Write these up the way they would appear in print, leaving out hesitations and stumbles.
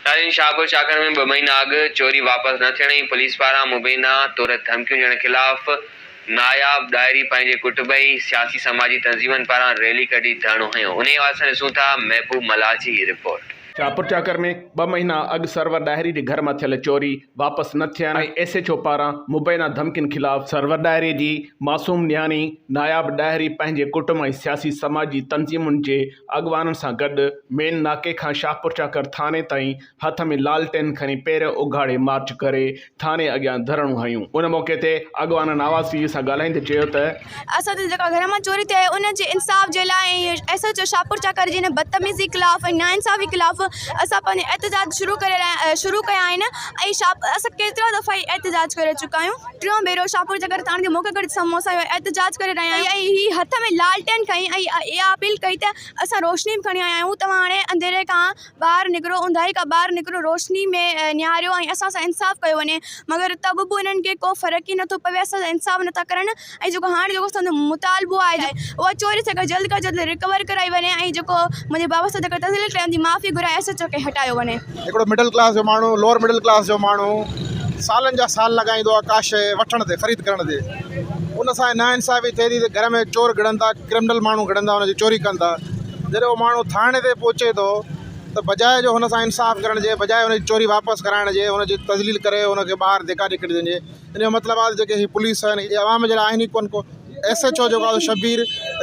ناظرين شاهپور چاڪر ۾ ٻه مهينا اڳ چوري واپس نه ٿيڻ ۽ پوليس پاران مبينا طور ڌمڪيون ڏيڻ خلاف ناياب ڏاهري پنهنجي ڪٽنبي، سياسي سماجي تنظيمن پاران ريلي ڪڍي ڌرڻو هنيو انهي حوالي سان ڏسون ٿا محبوب ملاح جي هي رپورٽ. شاهپور چاڪر ۾ ٻه مهينا اڳ سرور ڏاهري جي گهر مان ٿيل چوري واپس نه ٿيڻ ۽ ايس ايڇ او پاران مبينا ڌمڪين خلاف سرور ڏاهري جي معصوم نياڻي ناياب ڏاهري پنهنجي ڪٽنب ۽ سياسي سماجي تنظيمن جي اڳواڻن سان گڏ مين ناڪي کان شاهپورچاڪر ٿاڻي تائين هٿ ۾ لالٽين کڻي پير اگهاڙي مارچ ڪري ٿاڻي اڳيان ڌرڻو هنيو. ان موقعي تي اڳواڻن آواز ٽي وي سان ڳالهائيندي چيو ته. اسان جي جيڪا گهر مان چوري ٿي آهي ان جي انصاف جي لاء ۽ ايس ايڇ او شاهپورچاڪر جي ان بدتميزي خلاف ۽ ناانصافي خلاف اسان پنهنجو احتجاج شروع ڪري رهيا شروع ڪيا آهن ۽ اسان ڪيترا دفعا هي احتجاج ڪري چڪا آهيون. ٽيون ڀيرو شاهپور جگر ٿاڻي جي موقعي گهڙي سامهون اسان اهو احتجاج ڪري رهيا آهيون ۽ هي هٿ ۾ لالٽين کڻي ۽ اها اپيل ڪئي ته اسان روشني به کڻي آيا آهيون توهان هاڻي انڌيري کان ٻاهر نڪرو اونداهي کان ٻاهر نڪرو روشني ۾ نهاريو ۽ اسان سان انصاف ڪيو وڃي مگر ته به انهن کي ڪو فرق ئي نٿو پوي اسان سان انصاف نٿا ڪرن ۽ جيڪو هاڻي جيڪو اسان جو مطالبو آهي اها چوري سگهه جلد کان جلد ريڪور ڪرائي وڃي ۽ جيڪو منهنجي بابا سان جيڪا تذليل ڪئي ان جي معافي گهرائي ايس ايڇ او کي هٽايو وڃي. هڪڙو مڊل ڪلاس جو ماڻهو لوئر مڊل ڪلاس جو ماڻهو سالن جا سال لڳائيندو آهي ڪا شيء وٺڻ تي خريد ڪرڻ تي ان سان نا انصافي ٿئي ٿي ته گهر ۾ چور گهڙن ٿا ڪرمنل ماڻهو گهڙن ٿا ان جي چوري ڪن ٿا جڏهن اهو ماڻهو ٿاڻي تي پهچي ٿو ته بجاء جو هن سان انصاف ڪرڻ جي بجاء هن جي چوري واپس ڪرائڻ جي هن جي تذليل ڪري هن کي ٻاهر ڌڪا ڏئي ڪڍي وڃي ان جو مطلب آهي ته جيڪي هي پوليس آهن اهي عوام جي لاء آهن ئي ڪونه ڪو ايس ايڇ او جيڪو آهي شبير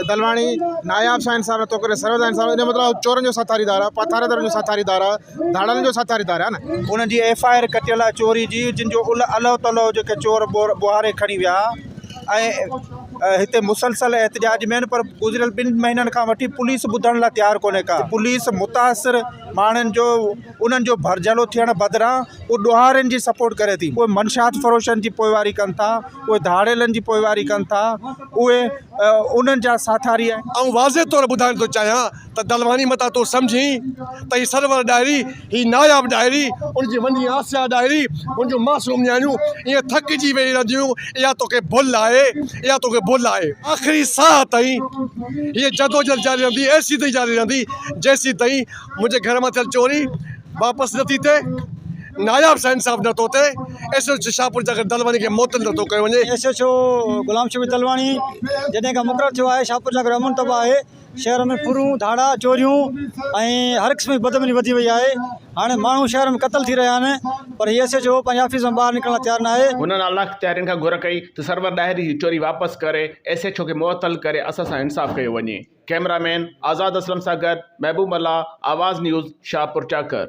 دلواڻي ناياب سان انصاف نٿو ڪري سرور سان انصاف ان جو مطلب آهي چورن جو ساٿاريدار آهي پاٿاريدارن جو ساٿاريدار آهي ڌاڙيلن جو ساٿاريدار آهي نه. انهن جي ايف I R ڪٽيل آهي چوري جي جن جو الهو تلهو جيڪي چور ٻوهاري کڻي ويا ۽ هتي مسلسل احتجاج ۾ آهن پر گذريل ٻن مهينن کان وٺي پوليس ٻڌڻ لاء تيار ڪونهي ڪا پوليس متاثر ماڻهن جو انهن جو ڀرجهلو ٿيڻ بدران هو ڏوهارين جي سپورٽ ڪري ٿي. اهي منشيات فروشن جي پوئواري ڪن ٿا، اهي ڌاڙيلن جي پوئواري ڪن ٿا، اهي انهن جا ساٿاري آهن. آئون واضح طور ٻڌائڻ ٿو چاهيان ته دلواني متان تون سمجهين ته هي سرور ڏاهري، هي ناياب ڏاهري، ان جي وني آسيا ڏاهري، ان جون معصوم نياڻيون ائين ٿڪجي ويهي رهنديون، اها توکي ڀل آهي، اها توکي ڀل آهي. آخري ساهه تائين هيء جدوجهد جاري رهندي، ايسين تائين جاري رهندي، جيسين تائين منهنجي گهر مان ٿيل چوري واپس نٿي ٿئي، ناياب سان انصاف نٿو ٿئي، ايس ايڇ او شاهپور جاگر دلواڻي کي معطل نٿو ڪيو وڃي. S H O Ghulam Shabbir Talwani جڏهن کان مقرر ٿيو آهي شاهپور جاگر امن تباهه آهي، شهر ۾ ڦرون، ڌاڙا، چوريون ۽ هر قسم جي بدامني وڌي وئي آهي، هاڻي ماڻهو شهر ۾ قتل ٿي رهيا آهن پر هي ايس ايڇ او پنهنجي آفيس مان ٻاهر نڪرڻ لاء تيار ناهي. هنن اعليٰ اختيارين کان گهر ڪئي ته سرور ڏاهري جي چوري واپس ڪري ايس ايڇ او کي معطل ڪري اسان سان انصاف ڪيو وڃي. ڪئميرا مين آزاد اسلم سان گڏ محبوب ملاح، آواز نيوز، شاهپور چاڪر.